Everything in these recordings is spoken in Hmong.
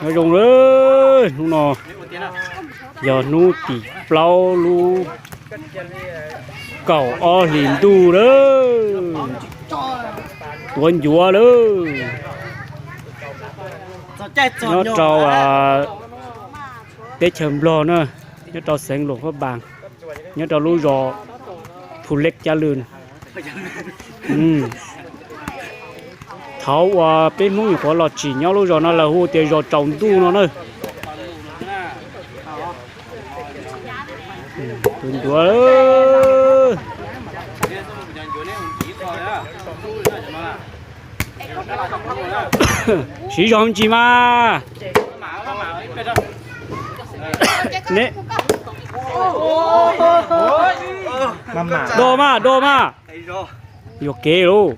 Nyob zoo lawm, hnub no yog hnub tim plaub lub kaum ob hlis ntuj lawm, tuav ncuav lawm. Nyob rau teb chaws Nplog na, nyob rau xeev Luam Phab Npas, nyob rau lub zos Phu Lej Cab Lwm. Thaum uas peb Hmoob nyuam qhuav los tsim nyob lub zos no lawv hu tias zos tsaus ntuj no na. Tus ncuav, siv zog ntsis mas. Do mas, do mas. Yuam kev lauj.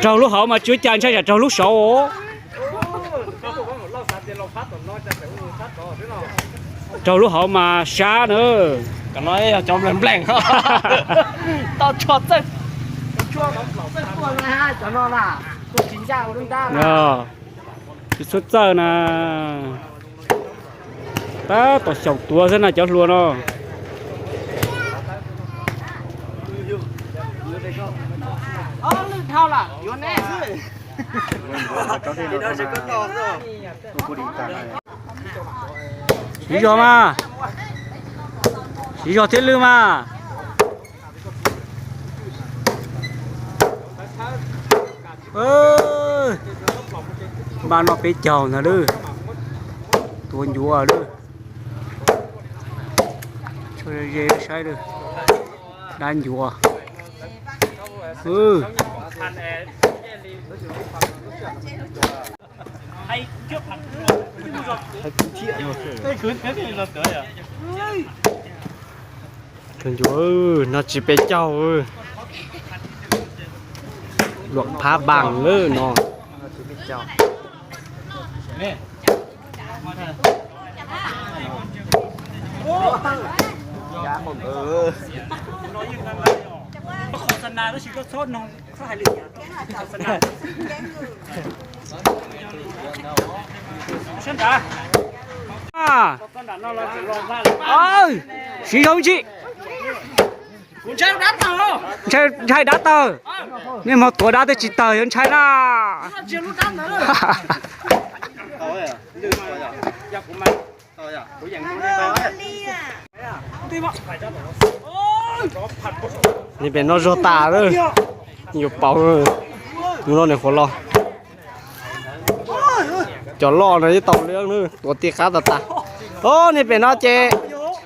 Raug lub hauv mas tsis ua cas, ntshai tsam raug lub saud. Raug lub hauv mas sab na. Cov no yog cov nplees nplees. Tau tsho txawj. Tsis txhob txawj na. Tab tom xyaum tuav xwb na cov hluas no. Siv zog mas. Siv zog thiab lwj mas. Npaj noj peb caug ntag lawm. Tuav ncuav lawm. Ze saib lawm. Dab ncuav. Tuav ncuav no tsis pes caug. Luam Phab Npas lawm no. Siv zog ntsis. Ntshai dab tawg. Nej hmo tuav dab twb tsis tawg yuav ntshai na. Nej pem no zog tas lawm. Yuav pauv, mus no nws qhuav los. Cov loj no ib tau li tuav ti qab tas tas. Os, nej pem no ces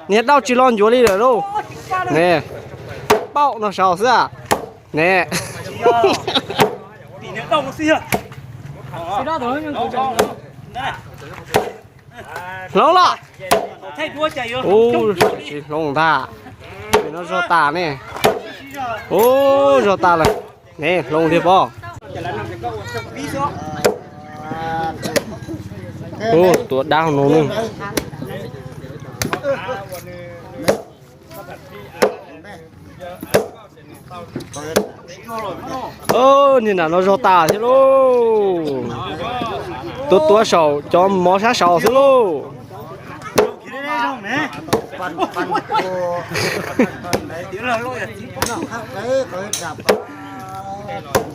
niag dauj tsis los ncuav li lawm lauj. Ne, paub no saud xwb ne. Hloov los. Ub, tsis hloov ntag. Pem no zog tas ne. Ub, zog tas lawm. Ne, hloov thiab pob. Ub, tuav dab no ne. Niag nram no zog tas thiab lauj. Tuav tuav saum cov mov sab saud xwb lauj.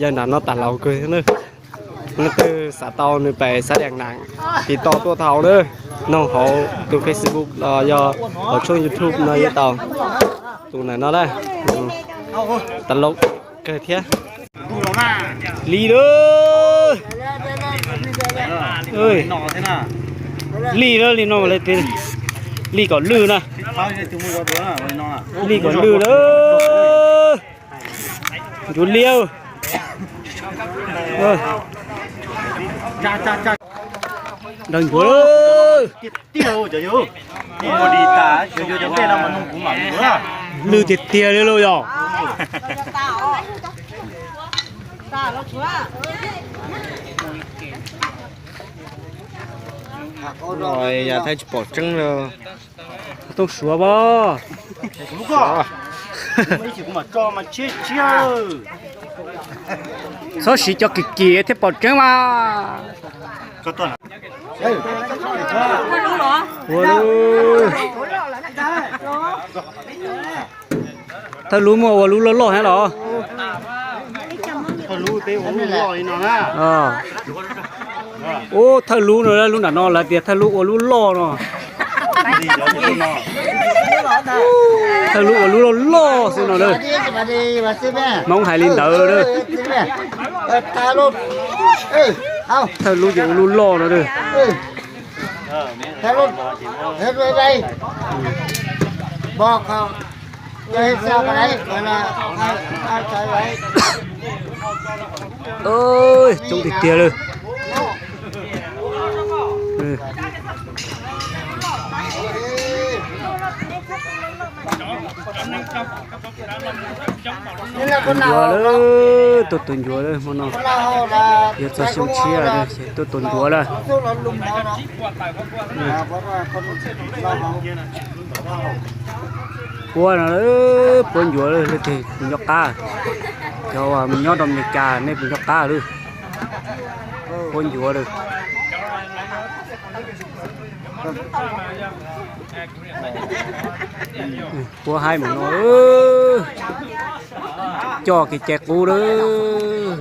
Yog nram no tas laus kawg thiab na. Leej twg xav tau nws pem xav dees nam, tiv toj tuaj tau na. Noog hauv tus Facebook los yog hauv tshooj YouTube no yeej tau. Tus nam no na, tas laus kawg thiab. Li lawm. Li lawm, li no, li kom lwj na. Li kom lwj lawm. Ncuav liab. Dag ncuav lawm. Lwj tiag tiag li lauj yog. Yam thaij tsis pom tseeb li. Tooj suav pab. Txhob siv cov kim kim thiaj pom tseeb mas. Ua, thawj lub muaj ua lub loj loj thiab los? Ub, thawj lub no, lub nram no lawv tias thawj lub ua lub loj no. Thawj lub ua lub loj loj xwb no na. Hmoob hais li ntawd na. Thawj lub ces ua lub loj no na. Coob tiag tiag li. Tus ncuav lawm, tuaj tus ncuav lawm hmo no. Yuav txog xyoo tshiab ces tuaj tus ncuav lawm. Puab no, puab ncuav lawm, leej twg puas nco qab? Cov uas nyob rau Amelikas nej puas nco qab lawm? Puab ncuav lawm. Puab haib mus no, coj kev cai qub lawm.